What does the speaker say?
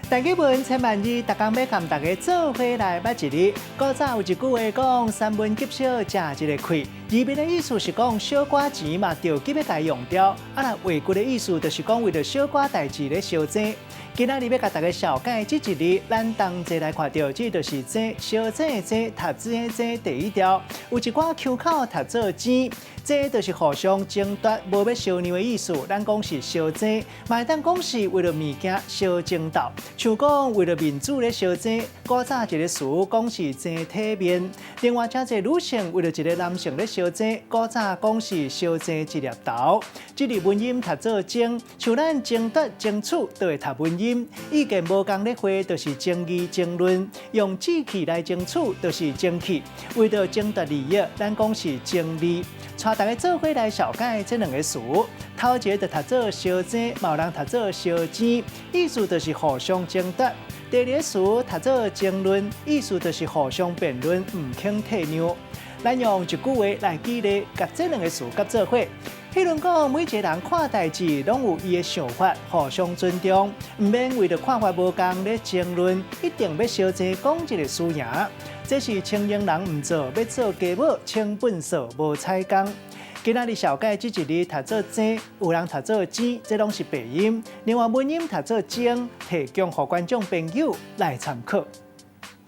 台語文千萬字，逐工欲共大家做伙來捌一字。古早有一句話講：三文急燒，食一个氣。字面的意思是講小可錢嘛，著急欲共伊用掉。啊，若畫骨的意思就是講為著小可代誌咧相爭。今仔日欲共大家紹介這一字，咱同齊來看著，這就是爭，相爭的爭，讀子的爭第一調。有一寡腔口讀做爭，這就是互相爭奪，無欲相讓的意思。咱講是相爭，嘛會當講是為著物件相爭鬥。像講為著面子咧相爭，古早一个詞講是爭體面。另外，誠濟女性為著一个男性咧相爭，古早講是相爭一粒頭。這字文音讀做爭，像咱爭奪、爭取都會讀文音。意見無仝咧話，就是爭議、爭論；用志氣來爭取，就是爭氣。為著爭奪利益，咱講是爭利。帶大家做伙來紹介這兩个詞，頭一個就讀做相爭，嘛有人讀做相爭，意思就是互相爭奪。第二个詞讀做爭論，意思就是互相辯論，毋肯退讓。咱用一句話來舉例，共這兩个詞佮做伙。彼如講，每一个人看代誌攏有伊的想法，互相尊重，毋免為著看法無仝咧爭論，一定欲相爭講一个輸贏。這是穿英人毋做，欲做雞母清糞掃無彩工。今仔日紹介這一字讀做爭，有人讀做爭，這攏是白音。另外文音讀做爭，提供予觀眾朋友來參考。